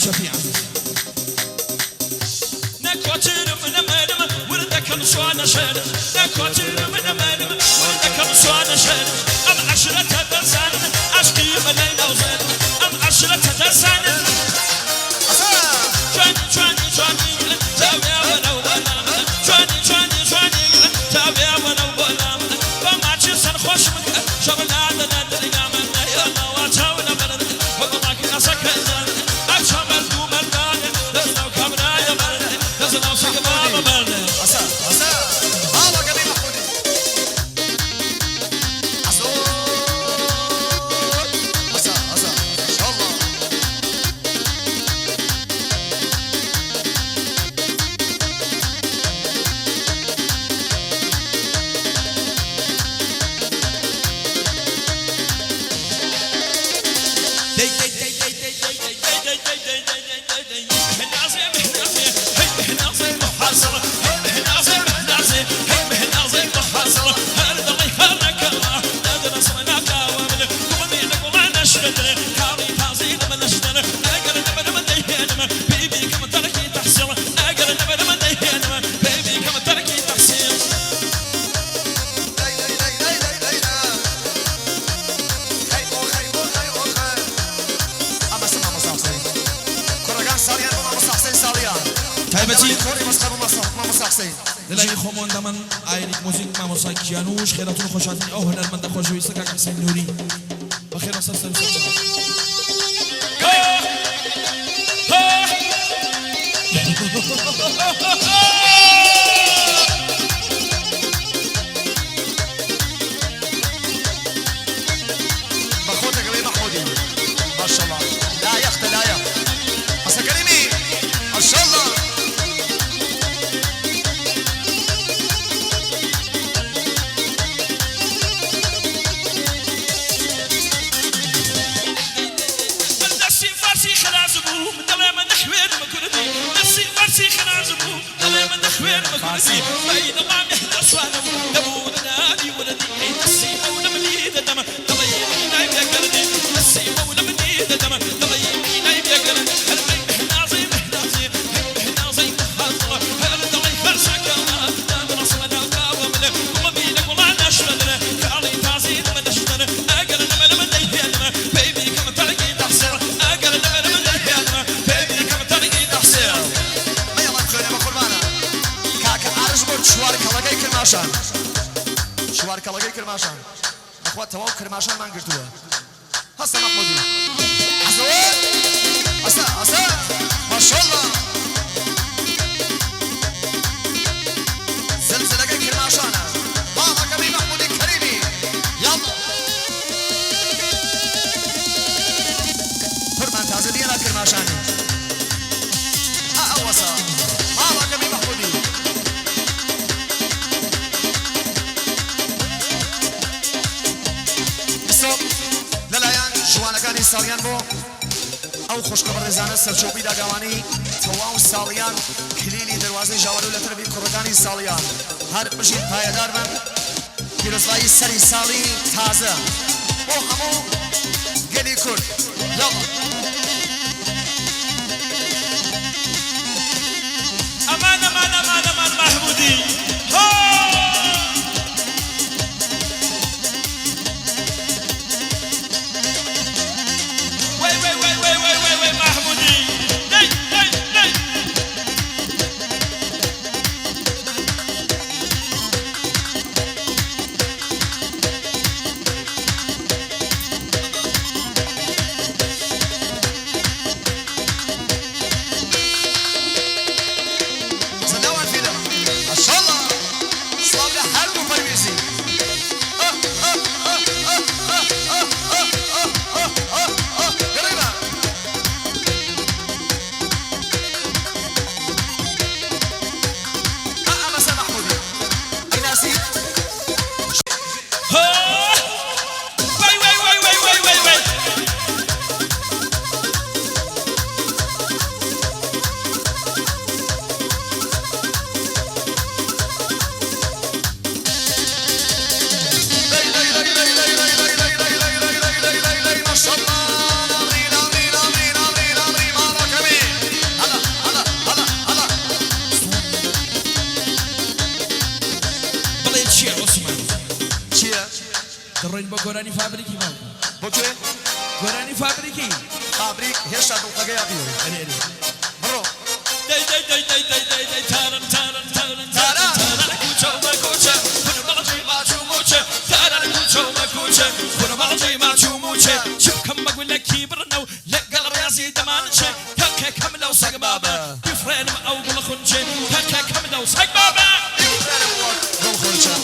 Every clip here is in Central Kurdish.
چەپی عەزیز. نە کۆچرم نە مەرم وردەکەم سوانە شەرم نە کۆچرم نە مەرم وردەکەم سوانە شەرم ئەم عەشرەتە دەزانن عەشقی مەلای ناوزەرم ئەم عەشرەتە دەزانن جوانی جوانی جوانی تاوێ وەرەو بەلام جوانی جوانی جوانی تاوێ وەرەو بەلام بە ماچی سەر خۆشم کە شەڕ لادەنە دەرگامە نەیەنەوە چاو لە بەرن حکومەکی ئەسەکەزان ئەچە مەرد و مەردانە دەست ناو کابرایە مەرد دەست ناو سەگ بابە مەرد. ئەسا ئەسا ماڵەکەمی مەحمودی ئەسۆ ئەسا ئەسا ئینشاڵڵا. دەی دەی دەی دەی دەی دەی دە. خەی ئۆ خەی ئۆ خەی ئۆ خەی. ئەمە سە مامۆستا حوسێن. کوڕەکان ساڵیان بۆ مامۆستا حوسێن ساڵیان. تایبەتی ئەندامانی کۆڕی مەسخە بۆ مامۆستا حوسێن. لەلای خۆمەوە ئەندامان ئایریک موزیک مامۆستا کیانوش خێراتون خۆشهاتنی ئەو هونەرمەندە خۆشەویستە کاک حسین نوری بەخێر بەسەر سەر و سەرچاو. بەخۆتە گەڵی مەحمودی ماشاءاللە لایەختە لایەق حەسەن کەریمی ماشاءاللە. من دەستی فارسی خراز بووم دەڵێ من دەخوێنم کوردی دەستی فارسی خراز بووم دەڵێ من دەخوێنم کوردی بەینەما مێهنە سوانم دەبوو نادی وردی ئەی دەستی مەولم لی دەدەم دەڵێ مینای بێگەردی دەستی مەولم لی دەدەم دەڵێ مینای بێگەرد هەر ئەی مهنازەی مهنازی هەی مهنازەی مهازڵ هەر دەڵێ فەرسەکەڵە دادڕەسمە ناوداوە ملە گوڵەبی لە گوڵان نەشتەنرە کاڵی تازی دەمە دەشتەنە ئەگەر نەمرم دەیهێنمە بەیبی کەم تەرکی تەحسێن ئەگەر نەمرم دەیهێنمە بەیبی کەم تەرکی تەحسێن. مەیەڵە بخوێنێ بەقوربانە کاکە ئارش بۆ چوار کەڵەکەی کرماشان چوار کەڵەکەی کرماشان بەخوا تەواو کرماشانمان گرتووە هەستە مەحمودی حەسەوە هەستە هەستە ماشاءاللە زلزلەکەی کرماشانە ماڵەکەمی مەحمودی کەریمی یاڵڵا قوربان تازە دیەرا کرماشانی ئا ئەوەسا ماڵەکەمی مەحمودی. ئیسۆ لەلایەن ژوانەکانی ساڵیان بۆ ئەو خوشکە بەڕێزانە سەرچۆپی داگاوانی تەواو ساڵیان کلیلی دەروازەی ژاوەلو لە تەرەفی کوڕەکانی ساڵیان هەر بژین پایەدار بن پیرۆزبایی سەری ساڵی تازە بۆ هەموو گەلی کورد یاڵڵا. ئەمان ئەمان ئەمان ئەمان مەحمودی هۆ. وەی وەی وەی وەی وەی وەی وەی مەحمودی دەی دەی دەی. گۆرانی فابریکی باوکە. بۆ کوێ؟ گۆرانی فابریکی. فابریک هێشتا دڵقەکەی ئابیەوە. ئەرێ ئەرێ. بڕۆ. دەی دەی دەی دەی دەی دەی دەی تاران تاران تاران تاران تاران. تاران کوچە و مەکوچە خونە مەڵجی ماچ و موچە تاران کوچە و مەکوچە خونە مەڵجی ماچ و موچە چ بکەم مەگولەکی بڕنەو لەگەڵ ڕێزی دەمانچێ تەقێکەم لەو سەگ بابە بیفڕێنم ئەو گوڵە خونچێ تەقێکەم لەو سەگ بابە بیفڕێنم وەک گوڵ خونچە.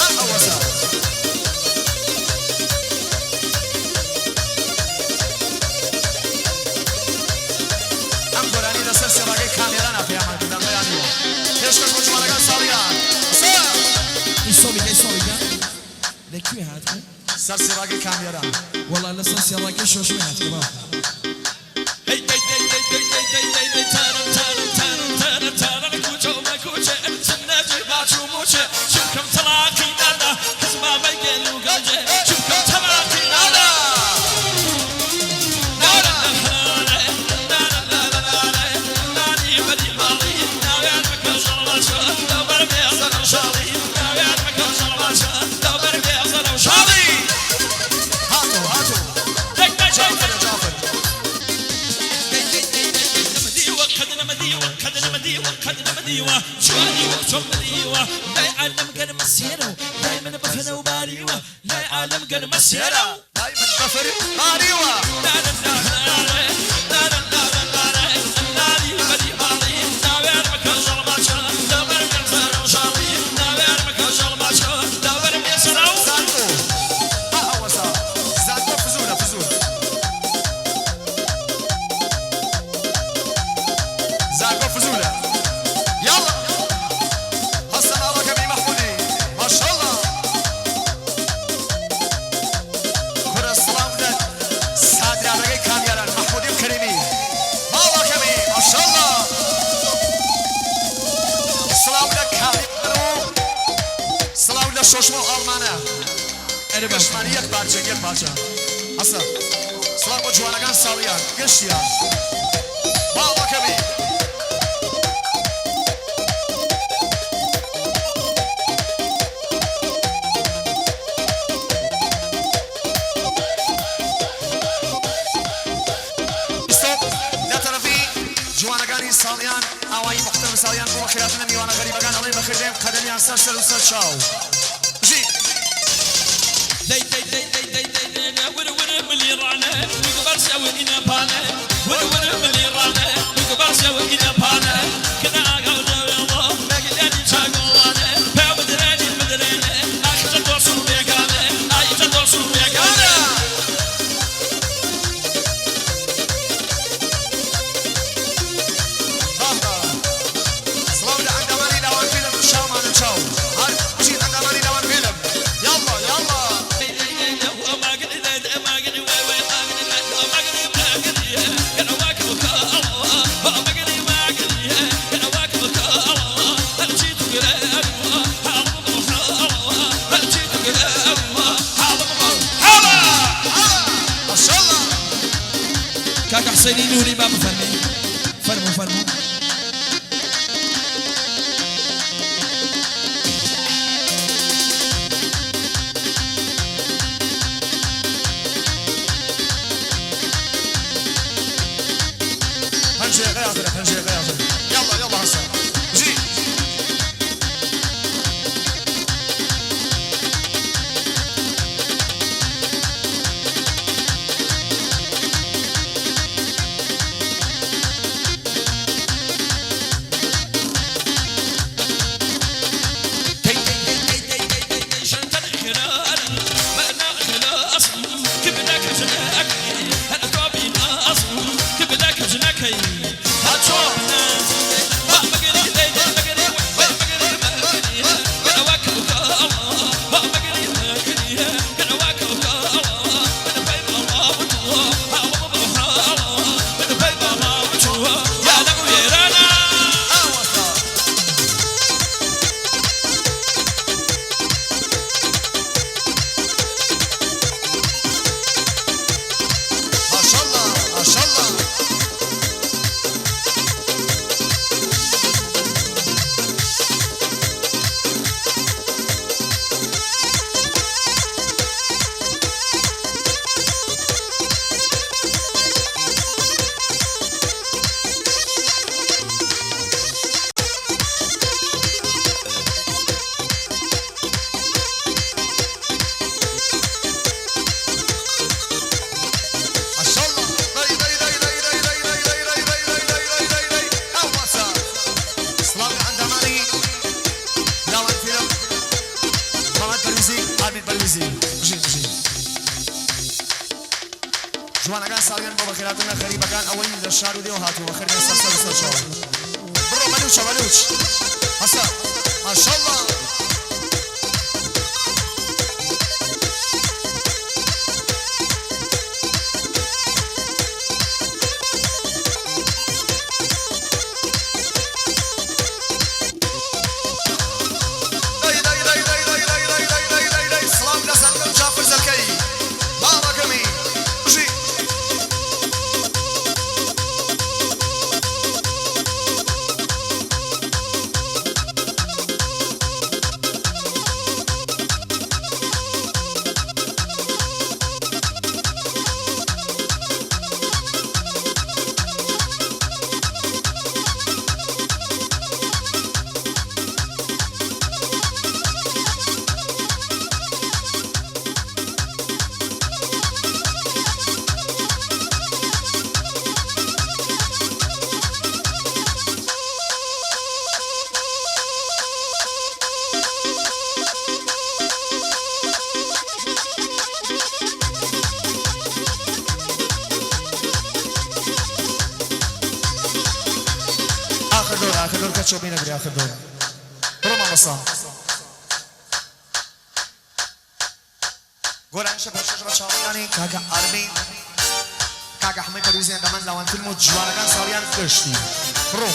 ئا ئەوەسە. ئەم گۆرانی لەسەر سێڕاگەی کامێرانا پەیامان کردان بەیانیوە پێشکەش بۆ جوانەکان ساڵیان سە. لەکوێ هاتبوو؟ سەر سێڕاگەی کامێران. وەڵا لەسەر سێڕاگەی شۆشمێ هاتکە باوکە. هەی دەی دەی دەی دەی دەی دەی دەی دەی تاران تاران تاران تاران تاران کوچە و مەکوچە سنەجی باچ و موچە چونکەم تەلاقی نادا حزمامەی گەل و گەنجێ چونکەم تەلاقی نادا. شاڵی هاتۆ هاتۆ جافرە جافر. دای من بەفر باریوە. زانکۆ ئا ئەوەسا زانکۆ فزوولە فزوول زانکۆ فزوولە یاڵا هەستە ماڵەکەمی مەحموودی ماشەڵڵا کورە سڵاو لە سادرانەکەی کامیاران مەحموودی و کەریمی ماڵەکەمی ماشەڵڵا سڵاو لە کامیاران و سڵاو لە شۆشمە و ئاڵمانە گەشتمانی یەک پارچە یەک پارچە هەستە سڵاو بۆ جوانەکان ساڵیان گەشتیان ماڵەکەمی. ستۆپ لە تەرەفی جوانەکانی ساڵیان ئاوایی موحتەرم ساڵیان بۆ بەخێرهاتنە میوانە غەریبەکان ئەڵێن بەخێردێن قەدەمیان سەر سەر و سەر چاو بژی. دەی دەی دەی دەی دەی دەی دەی دەی ورە ورە ملی ڕانە وگبار سەوە ئینە پانە ورە ورە ملی ڕانە وگبار سەوە ئینە پانە کنا ئاگاو دەوێڵۆ مەگلێنی چاگۆڵانە پێ بدرێنی بدرێنێ ئاخ چە دۆست و بێگانە ئای چە دۆست و بێگانە. بابا سڵاو لە ئەندامانی لاوان فیلم چاومانە چاو هەر بژین ئەندامانی لاوان فیلم یاڵڵا یاڵڵا. ماشەڵڵا. کاکە حسێنی نوری با بفەرمی فەرموو فەرموو. پەنجەیە غەیازرە پەنجەیە غەیازرە یاڵڵا یاڵڵا هەسە بژی. ساڵیان بۆ بەخێرهاتن لە غەریبەکان ئەوەی لە شار و دێوە هاتووە بەخێر بێن سەر سەر و سەر چاو. بڕۆ بەلوچە بەلوچ هەسە ماشاءاللە. دەی دەی دەی دەی دەی دەی دەی دەی دەی دەی دەی سڵاو لە زەلکە و جافر زەلکەی مامەکەمی بژی. ئاخر دۆر ئاخر دۆر کەس چۆپی نەگرێ ئاخر دۆر بڕۆ مامۆستا. گۆرانیشە پێشکەش بە چاوەکانی کاکە ئارمین کاکە حەمەی پەرویزیان دەمەن لاوان فیلم و جوانەکان ساڵیان گشتی بڕۆ.